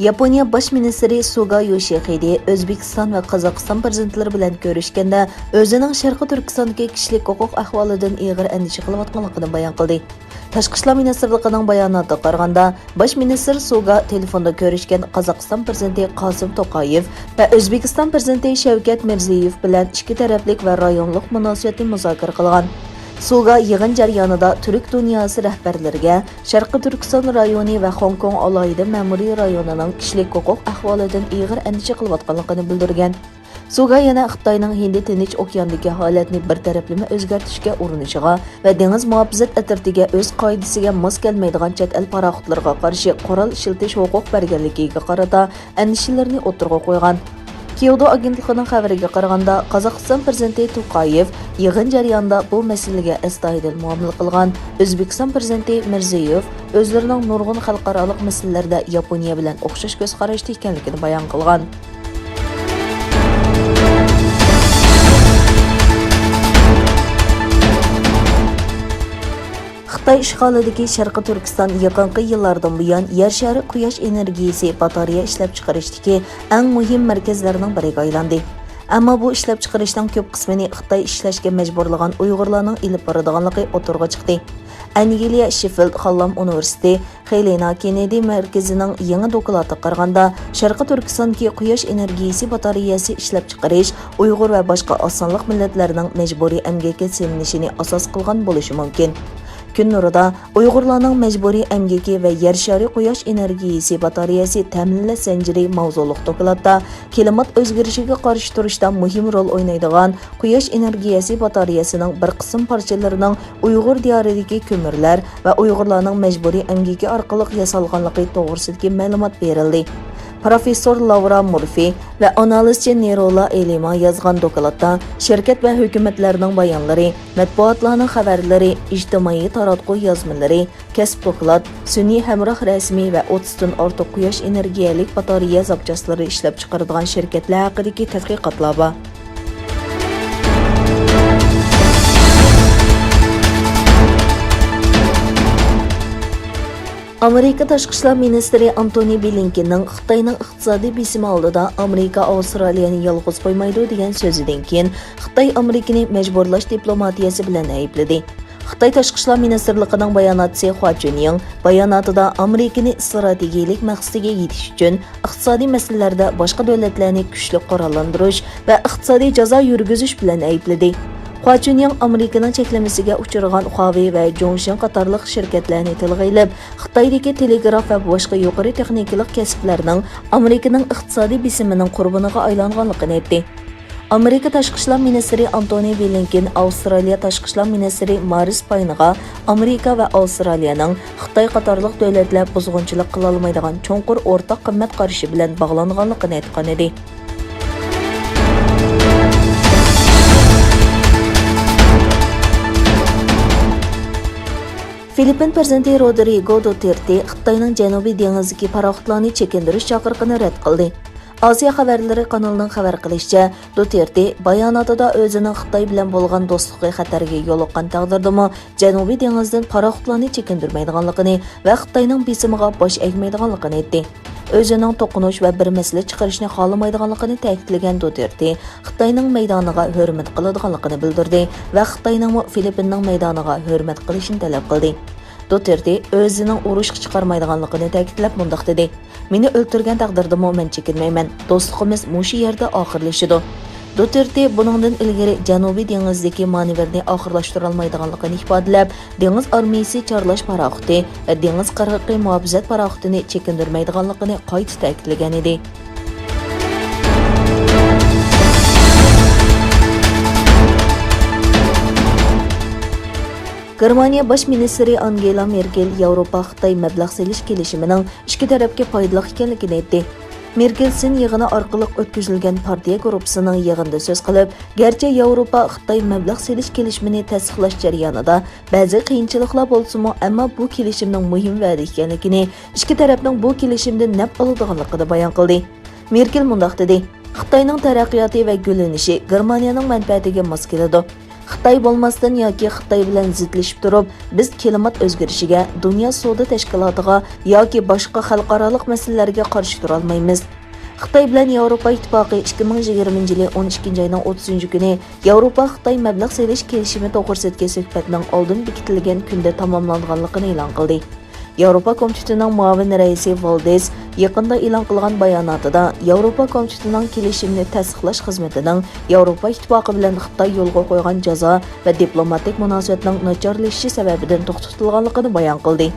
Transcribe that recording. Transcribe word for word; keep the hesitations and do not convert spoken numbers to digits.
ياپونىيە باش مىنىستىرى سۇگا يوشىخىدې ئۆزبېكىستان ۋە قازاقىستان پىرېزىدېنتلىرى بىلەن كۆرۈشكەندە، ئۆزىنىڭ شەرقىي تۈركىستاندىكى كىشىلىك ھوقۇق ئەھۋالىدىن ئېغىر ئەندىشە قىلىۋاتقانلىقىنى بايان قىلدى. تاشقى ئىشلار مىنىستىرلىقىنىڭ باياناتىغا قارىغاندا، باش مىنىستىر سۇگا تېلېفوندا كۆرۈشكەن قازاقىستان پىرېزىدېنتى قاسىم توقايېۋ ۋە ئۆزبېكىستان پىرېزىدېنتى شەۋكەت مىرزىيېۋ بىلەن ئىككى تەرەپلىك ۋە رايونلۇق مۇناسىۋەتنى مۇزاكىرە قىلغان. سۇگا يىغىن جەريانىدا تۈرك دۇنياسى رەھبەرلىرىگە شەرقىي تۈركىستان رايونى ۋە خوڭكوڭ ئالاھىدە مەمۇرىي رايونىنىڭ كىشىلىك ھوقۇق ئەھۋالىدىن ئېغىر ئەندىشە قىلىۋاتقانلىقىنى بىلدۈرگەن. سۇگا يەنە خىتاينىڭ ھىندى تىنچ ئوكياندىكى ھالەتنى بىر تەرەپلىمە ئۆزگەرتىشكە ئۇرۇنۇشىغا ۋە دېڭىز مۇھاپىزەت ئەترىتىگە ئۆز قائىدىسىگە ماس كەلمەيدىغان چەت ئەل پاراخوتلىرىغا قارشى قورال ئىشلىتىش ھوقۇق بەرگەنلىكىگە قارىتا ئەندىشىلىرىنى ئوتتۇرىغا قويغان. كيودو ئاگېنتلىقىنىڭ خەۋىرىگە قارىغاندا، قازاقىستان پىرېزىدېنتى توقايېۋ يىغىن جەريانىدا بۇ مەسىلىگە ئەستايىدىل مۇئامىلە قىلغان. ئۆزبېكىستان پىرېزىدېنتى مىرزىيېۋ ئۆزلىرىنىڭ نۇرغۇن خەلقئارالىق مەسىلىلەردە ياپونىيە بىلەن ئوخشاش كۆز قاراشتا ئىكەنلىكىنى بايان قىلغان. خىتاي ئىشغالىدىكى شەرقىي تۈركىستان يېقىنقى يىللاردىن بۇيان يەر شارى قۇياش ئېنېرگىيىسى باتارېيە ئىشلەپچىقىرىشتىكى ئەڭ مۇھىم مەركەزلەرنىڭ بىرىگە ئايلاندى. ئەمما بۇ ئىشلەپچىقىرىشنىڭ كۆپ قىسمىنى خىتاي ئىشلەشكە مەجبۇرلىغان ئۇيغۇرلارنىڭ ئېلىپ بارىدىغانلىقى ئوتتۇرىغا چىقتى. ئەنگلىيە شېففىلد خانلام ئۇنىۋېرسىتېتى خېلېنا كېننېدى مەركىزىنىڭ يېڭى دوكلاتىغا قارىغاندا، شەرقىي تۈركىستاندىكى قۇياش ئېنېرگىيىسى باتارېيەسى ئىشلەپچىقىرىش ئۇيغۇر ۋە باشقا ئاز سانلىق مىللەتلەرنىڭ مەجبۇرىي ئەمگەككە سېلىنىشىنى ئاساس قىلغان بولۇشى مۇمكىن. كۈن نۇرىدا ئۇيغۇرلارنىڭ مەجبۇرىي ئەمگىكى ۋە يەر شارى قۇياش ئېنېرگىيىسى باتارېيەسى تەمىنلەش زەنجىرى ماۋزۇلۇق دوكلاتتا كىلىمات ئۆزگىرىشىگە قارشى تۇرۇشتا مۇھىم رول ئوينايدىغان قۇياش ئېنېرگىيەسى باتارېيەسىنىڭ بىر قىسىم پارچىلىرىنىڭ ئۇيغۇر دىيارىدىكى كۆمۈرلەر ۋە ئۇيغۇرلارنىڭ مەجبۇرىي ئەمگىكى ئارقىلىق ياسالغانلىقى توغرىسىدىكى مەلۇمات بېرىلدى. پروفېسسور لاۋرا مۇرفى ۋە ئانالىزچى نېرولا ئېلىما يازغان دوكلاتتا شىركەت ۋە ھۆكۈمەتلەرنىڭ بايانلىرى، مەتبۇئاتلارنىڭ خەۋەرلىرى، ئىجتىمائىي تاراتقۇ يازمىلىرى، كەسىپ دوكلات، سۈنئىي ھەمراھ رەسىمى ۋە ئوتتۇزدىن ئارتۇق قۇياش ئېنېرگىيەلىك باتارېيە زاپچاسلىرى ئىشلەپچىقىرىدىغان شىركەتلەر ھەققىدىكى تەتقىقاتلار بار. ئامېرىكا تاشقى ئىشلار مىنىستىرى ئانتونى بلىنكېننىڭ خىتاينىڭ ئىقتىسادىي بېسىمى ئالدىدا ئامېرىكا ئاۋسترالىيەنى يالغۇز قويمايدۇ دېگەن سۆزىدىن كېيىن، خىتاي ئامېرىكىنى مەجبۇرلاش دىپلوماتىيەسى بىلەن ئەيىبلىدى. خىتاي تاشقى ئىشلار مىنىستىرلىقىنىڭ باياناتچىسى خۇا چۈنيىڭ باياناتىدا ئامېرىكىنى ئىستراتېگىيەلىك مەقسىتىگە يېتىش ئۈچۈن ئىقتىسادىي مەسىلىلەردە باشقا دۆلەتلەرنى كۈچلۈك قوراللاندۇرۇش ۋە ئىقتىسادىي جازا يۈرگۈزۈش بىلەن ئەيىبلىدى. خۇا چۈنيىڭ ئامېرىكىنىڭ چەكلىمىسىگە ئۇچرىغان خۇاۋېي ۋە جوڭشېن قاتارلىق شىركەتلەرنى تىلغا ئېلىپ، خىتايدىكى تېلېگراف ۋە باشقا يۇقىرى تېخنىكىلىق كەسىپلەرنىڭ ئامېرىكىنىڭ ئىقتىسادىي بېسىمىنىڭ قۇربىنىغا ئايلانغانلىقىنى ئېيتتى. ئامېرىكا تاشقى ئىشلار مىنىستىرى ئانتونى بلىنكېن ئاۋسترالىيە تاشقى ئىشلار مىنىستىرى مارىس پاينغا ئامېرىكا ۋە ئاۋسترالىيەنىڭ خىتاي قاتارلىق دۆلەتلەر بۇزغۇنچىلىق قىلالمايدىغان چوڭقۇر ئورتاق قىممەت قارىشى بىلەن باغلانغانلىقىنى ئېيتقان ئىدى. فىلىپپىن پىرېزىدېنتى رودرىگو دوتېرتې خىتاينىڭ جەنۇبىي دېڭىزدىكى پاراخوتلارنى چېكىندۈرۈش چاقىرىقىنى رەت قىلدى. ئاسىيا خەۋەرلىرى قانىلىنىڭ خەۋەر قىلىشىچە، دوتېرتې باياناتىدا ئۆزىنىڭ خىتاي بىلەن بولغان دوستلۇقى خەتەرگە يولۇققان تەقدىردىمۇ، جەنۇبىي دېڭىزدىن پاراخوتلارنى چېكىندۈرمەيدىغانلىقىنى ۋە خىتاينىڭ بېسىمىغا باش ئەگمەيدىغانلىقىنى ئېيتتى. ئۆزىنىڭ توقۇنۇش ۋە بىر مەسىلە چىقىرىشنى خالىمايدىغانلىقىنى تەكىتلىگەن دوتېرتې، خىتاينىڭ مەيدانىغا ھۆرمەت قىلىدىغانلىقىنى بىلدۈردى ۋە خىتاينىڭمۇ فىلىپپىننىڭ مەيدانىغا ھۆرمەت قىلىشىنى تەلەپ قىلدى. دوتېرتې ئۆزىنىڭ ئۇرۇشقا چىقارمايدىغانلىقىنى تەكىتلەپ مۇنداق دېدى: مېنى ئۆلتۈرگەن تەقدىردىمۇ مەن چېكىنمەيمەن، دوستلۇقىمىز مۇشۇ يەردە ئاخىرلىشىدۇ. دوتېرتې بۇنىڭدىن ئىلگىرى جەنۇبىي دېڭىزدىكى مانېۋىرنى ئاخىرلاشتۇرالمايدىغانلىقىنى ئىپادىلەپ، دېڭىز ئارمىيىسى چارلاش پاراخوتى ۋە دېڭىز قىرغىقى مۇھاپىزەت پاراخوتىنى چېكىندۈرمەيدىغانلىقىنى قايتا تەكىتلىگەن ئىدى. گېرمانىيە باش مىنىستىرى ئانگېلا مېركېل ياۋروپا خىتاي مەبلەغ سېلىش كېلىشىمىنىڭ ئىككى تەرەپكە پايدىلىق ئىكەنلىكىنى ئېيتتى. مېركېل سىن يىغىنى ئارقىلىق ئۆتكۈزۈلگەن پارتىيە گۇرۇپپىسىنىڭ يىغىنىدا سۆز قىلىپ، گەرچە ياۋروپا خىتاي مەبلەغ سېلىش كېلىشىمىنى تەستىقلاش جەريانىدا بەزى قىيىنچىلىقلار بولسىمۇ، ئەمما بۇ كېلىشىمنىڭ مۇھىم ۋەدە ئىكەنلىكىنى، ئىككى تەرەپنىڭ بۇ كېلىشىمدىن نەپ ئالىدىغانلىقىنى بايان قىلدى. مېركېل مۇنداق دېدى: خىتاينىڭ تەرەققىياتى ۋە گۈللىنىشى گېرمانىيەنىڭ مەنپەئەتىگە ماس كېلىدۇ. خىتاي بولماستىن ياكى خىتاي بىلەن زىتلىشىپ تۇرۇپ، بىز كىلىمات ئۆزگىرىشىگە، دۇنيا سودا تەشكىلاتىغا ياكى باشقا خەلقئارالىق مەسىلىلەرگە قارشى تۇرالمايمىز. خىتاي بىلەن ياۋروپا ئىتتىپاقى ئىككى مىڭ يىگىرمىنچى يىلى ئون ئىككىنچى ئاينىڭ ئوتتۇزىنچى كۈنى ياۋروپا خىتاي مەبلەغ سېلىش كېلىشىمى توغرىسىدىكى سۆھبەتنىڭ ئالدىن بېكىتىلگەن كۈندە تاماملانغانلىقىنى ئېلان قىلدى. ياۋروپا كومىتېتىنىڭ مۇئاۋىن رەئىسى ۋالدېس يېقىندا ئېلان قىلغان باياناتىدا، ياۋروپا كومىتېتىنىڭ كېلىشىمنى تەستىقلاش خىزمىتىنىڭ ياۋروپا ئىتتىپاقى بىلەن خىتاي يولغا قويغان جازا ۋە دىپلوماتىك مۇناسىۋەتنىڭ ناچارلىشىشى سەۋەبىدىن توختىتىلغانلىقىنى بايان قىلدى.